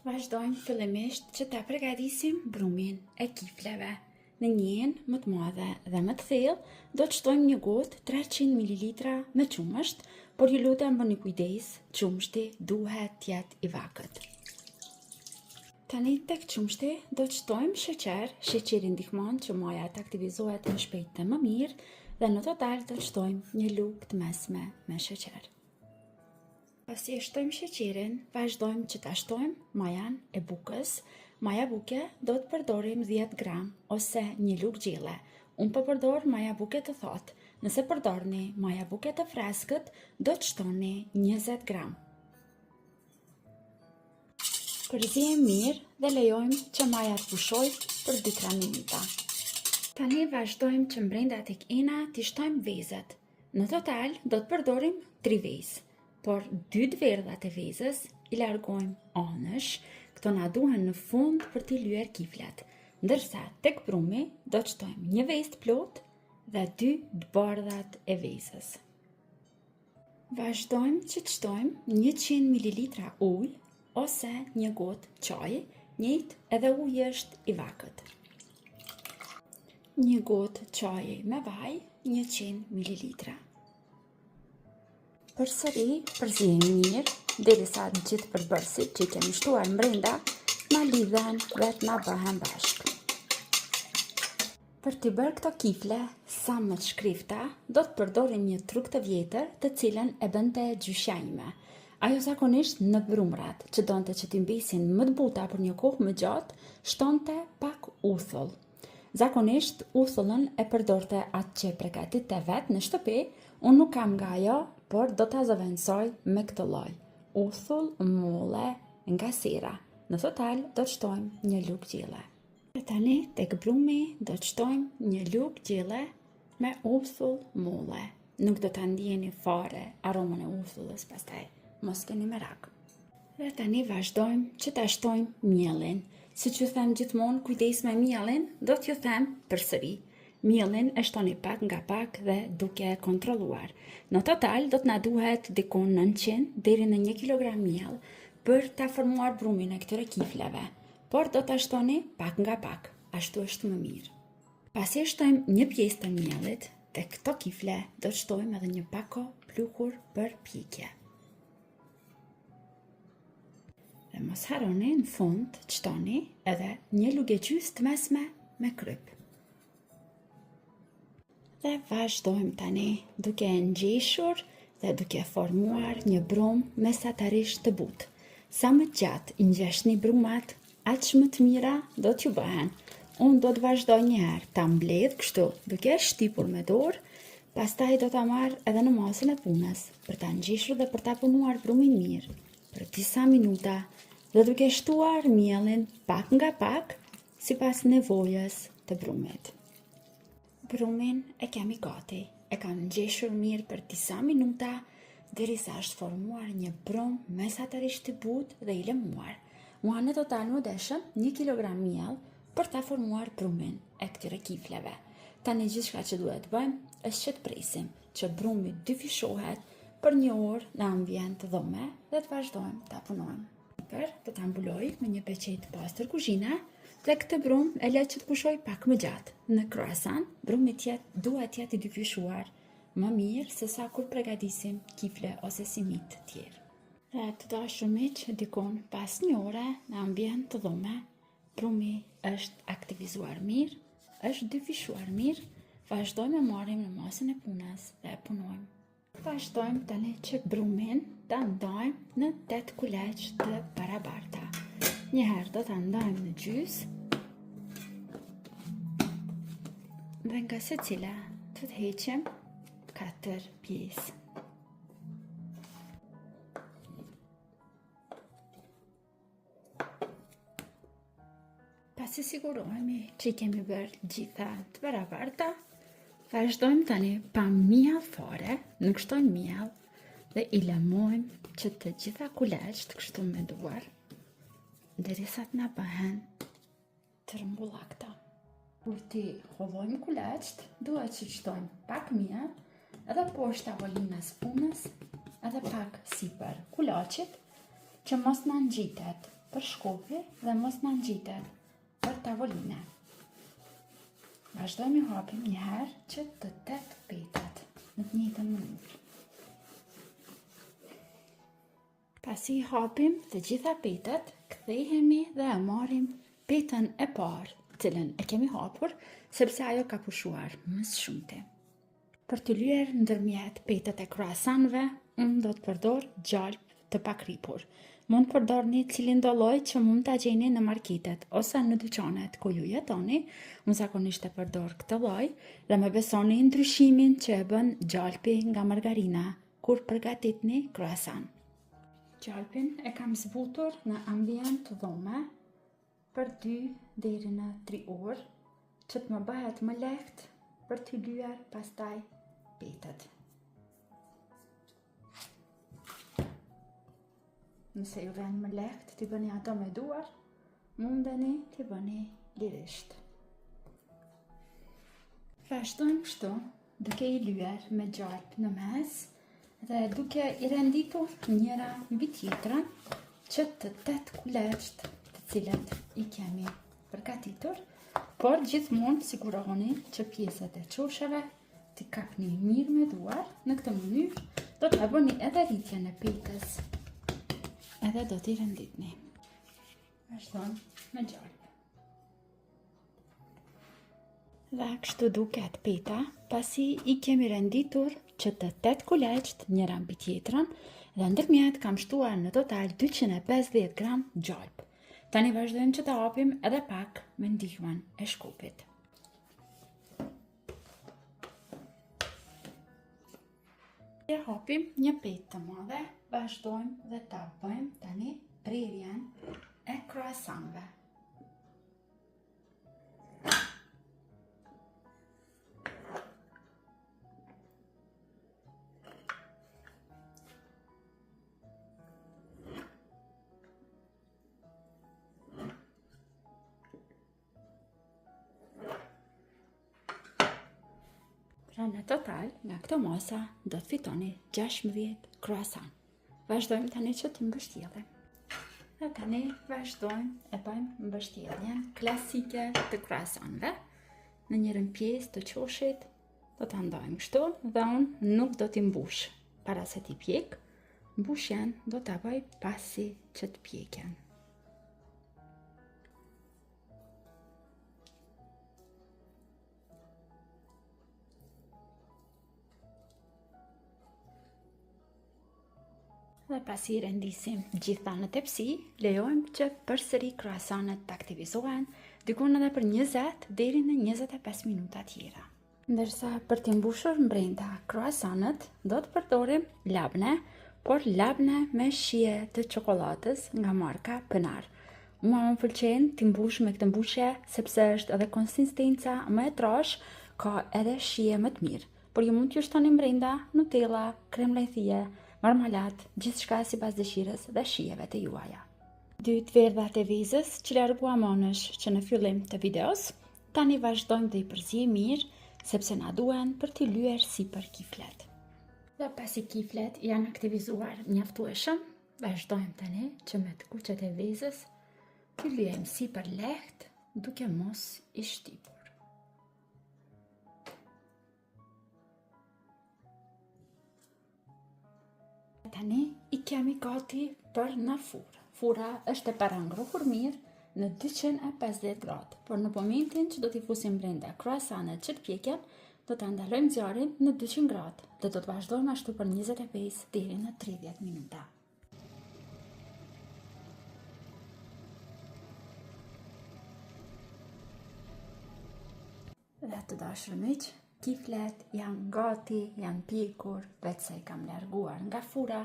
Vazhdojmë fillimisht që ta pregadisim brumin e kifleve. Në një enë më të madhe dhe më të thellë, do të shtojmë një gotë 300 ml me qumësht, por ju lutem bëni kujdes, qumështi duhet të jetë i vakët. Tani tek qumështi do të shtojmë sheqer, sheqeri ndihmon që maja të aktivizohet më shpejt dhe më mirë dhe në total do të shtojmë një lugë të mesme me sheqer. Pasi e shtojmë sheqerin, vazhdojmë që ta shtojmë majan e bukës. Maja buke do të përdorim 10 gram ose një lugë gjelle. Unë po përdor maja buke të thatë. Nëse përdorni maja buke të freskët, do të shtoni 20 gram. Përziejmë mirë dhe lejojmë që maja të pushojë për 2-3 minuta. Tani vazhdojmë që mbrenda tek ena t'i shtojmë vezët. Në total do të përdorim 3 vezë, por dy të verdhat e vezës i largojmë anësh, këto na duhen në fund për t'i lyer kiflet. Ndërsa tek brumi do të shtojmë një vezë të plotë dhe dy të bardhat e vezës. Vazhdojmë që të shtojmë 100 ml ujë ose një gotë çaji, njëjtë edhe uji është i vakët. Një gotë çaji me vaj, 100 ml. Përsëri përziejmë mirë derisa të gjithë përbërësit që i kemi shtuar mbrenda na lidhen dhe të na bëhen bashkë. Për t'i bërë këto kifle sa më të shkrifta, do të përdorim një truk të vjetër të cilën e bënte gjyshja ime. Ajo zakonisht në brumrat, që donte që t'i mbesin më të buta për një kohë më gjatë, shtonte pak uthull. Zakonisht uthullën e përdorte atë që e pregatitte vetë në shtëpi, unë nuk kam nga ajo, por do ta zëvendësoj me këtë lloj. Uthull molle nga sera. Në total do të shtojmë një lugë gjelle. Dhe tani tek brumi do të shtojmë një lugë gjelle me uthull molle. Nuk do ta ndieni fare aromën e uthullës pastaj, mos keni merak. Dhe tani vazhdojmë që ta shtojmë miellin. Siç ju them gjithmonë, kujdes me miellin, do t'ju them përsëri. Miellin e shtoni pak nga pak dhe duke e kontrolluar. Në total do të na duhet diku 900 deri në 1 kg miell për ta formuar brumin e këtyre kifleve. Por do ta shtoni pak nga pak, ashtu është më mirë. Pasi e shtojmë një pjesë të miellit, tek këto kifle do të shtojmë edhe një pako pluhur për pjekje. Dhe mos harroni në fund të shtoni edhe një lugë e gjysë të mesme me kryp. Dhe vazhdojmë tani duke e ngjeshur dhe duke formuar një brumë mesatarisht të butë. Sa më gjatë i ngjeshni brumat, aq më të mira do t'ju bëhen. Unë do të vazhdoj një herë ta mbledh kështu, duke e shtypur me dorë, pastaj do ta marr edhe në masën e punës për ta ngjeshur dhe për ta punuar brumin mirë për disa minuta dhe duke shtuar miellin pak nga pak sipas nevojës të brumit. Brumin e kemi gati. E kam ngjeshur mirë për disa minuta derisa është formuar një brum mesatarisht i butë dhe i lëmuar. Mua në total m'u deshën 1 kg miell për ta formuar brumin e këtyre kifleve. Tani gjithçka që duhet të bëjmë është që të presim që brumi të dyfishohet për një orë në ambient dhome dhe të vazhdojmë ta punojmë. Për, do ta mbuloj me një peçetë të pastër kuzhine dhe këtë brumë e lë që të pushojë pak më gjatë. Në kruasan, brumi të jetë duhet të jetë i dyfishuar më mirë se sa kur pregadisim kifle ose simit të tjerë. Dhe të dashur miq, dikun pas një ore në ambient dhome, brumi është aktivizuar mirë, është dyfishuar mirë, vazhdojmë e marrim në masën e punës dhe e punojmë. Vazhdojmë tani që brumin ta ndajmë në 8 kuleq të barabarta. Një herë do ta ndajmë në gjysë dhe nga secila të të heqim 4 pjesë. Pasi sigurohemi që i kemi bërë gjitha të barabarta, vazhdojmë tani pa miell fare, nuk shtojmë miell dhe i lëmojmë që të gjitha kuleqtë kështu me duar, derisa të na bëhen të rrumbullakta. Kur t'i hollojmë kuleqtë, duhet që të shtojmë pak miell, edhe poshtë tavolinës punës, edhe pak sipër kulaqit, që mos na ngjitet. Për shkopi dhe mos na ngjitet për tavoline. Vazhdojmë i hapim një herë që të tetë petat në të njëjtën mënyrë. Pasi i hapim të gjitha petat, kthehemi dhe e marrim petën e parë, cilën e kemi hapur, sepse ajo ka pushuar më së shumti. Për të lyer ndërmjet petët e kruasanëve, unë do të përdor gjalpë të pakripur. Mund të përdorni cilindo lloj që mund ta gjeni në marketet ose në dyqanet ku ju jetoni. Unë zakonisht e përdor këtë lloj dhe më besoni ndryshimin që e bën gjalpi nga margarina kur përgatitni kruasan. Gjalpin e kam zbutur në ambient dhome për 2 deri në 3 orë, që të më bëhet më lehtë për të lyer pastaj petët. Nëse ju vjen më lehtë t'i bëni ato me duar, mundeni t'i bëni lirisht. Vazhdojmë kështu, duke i lyer me gjalpë në mes dhe duke i renditur njëra mbi tjetrën që të tetë kuleqtë të cilët i kemi përgatitur, por gjithmonë sigurohuni që pjesët e qosheve t'i kapni mirë me duar, në këtë mënyrë do të bëni edhe rritjen e petës edhe do t'i renditni. Vazhdojmë me gjalpë. Dhe kështu duket peta, pasi i kemi renditur që të tetë kuleqtë njëra mbi tjetrën dhe ndërmjet kam shtuar në total 250 gram gjalpë. Tani vazhdojmë që ta hapim edhe pak me ndihmën e shkopit. E hapim një petë të madhe, vazhdojmë dhe ta bëjmë tani prerjen e kruasanëve. Pra në total, nga këto masa, do të fitoni 16 kruasan. Vazhdojmë tani që t'i mbështjellim. Dhe tani vazhdojmë e bëjmë mbështjelljen klasike të kruasanëve. Në njërën pjesë të qoshit do ta ndajmë kështu dhe unë nuk do t'i mbush para se t'i pjek. Mbushjen do ta bëj pasi që të pjeken. Dhe pasi i rendisim gjitha në tepsi, lejojmë që përsëri kruasanët të aktivizohen, dikun edhe për 20 deri në 25 minuta tjera. Ndërsa për t'i mbushur mbrenda kruasanët, do të përdorim labne, por labne me shije të çokoladës nga marka Pınar. Mua më pëlqen t'i mbush me këtë mbushje sepse është edhe konsistenca më e trashë, ka edhe shije më të mirë. Por ju mund t'ju shtoni mbrenda Nutella, krem lajthie, marmalatë, gjithçka sipas dëshirës dhe shijeve të juaja. Dy të verdhat e vezës që larguam anësh që në fillim të videos, tani vazhdojmë dhe i përziejmë mirë, sepse na duhen për t'i lyer sipër kiflet. Dhe pasi kiflet janë aktivizuar mjaftueshëm, vazhdojmë tani që me të kuqet e vezës t'i lyejmë sipër lehtë duke mos i shtypur. Tani i kemi gati për në furrë. Furra është e parangrohur mirë në 250 gradë, por në momentin që do t'i fusim brenda kruasanët që të pjeken, do ta ndalojmë zjarrin në 200 gradë dhe do të vazhdojmë ashtu për 25 deri në 30 minuta. Dhe të dashur miq, kiflet janë gati, janë pjekur, veç se i kam larguar nga furra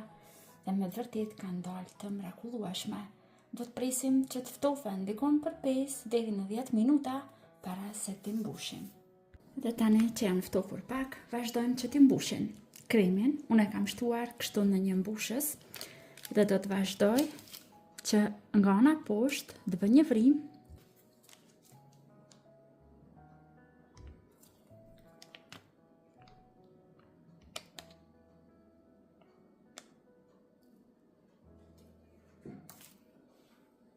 dhe me të vërtetë kanë dalë të mrekullueshme. Do të presim që të ftofen dikun për 5 deri në 10 minuta para se t'i mbushim. Dhe tani që janë ftohur pak, vazhdojmë që t'i mbushim. Kremin, unë e kam shtuar kështu në një mbushës dhe do të vazhdoj që nga ana poshtë të bëj një vrimë.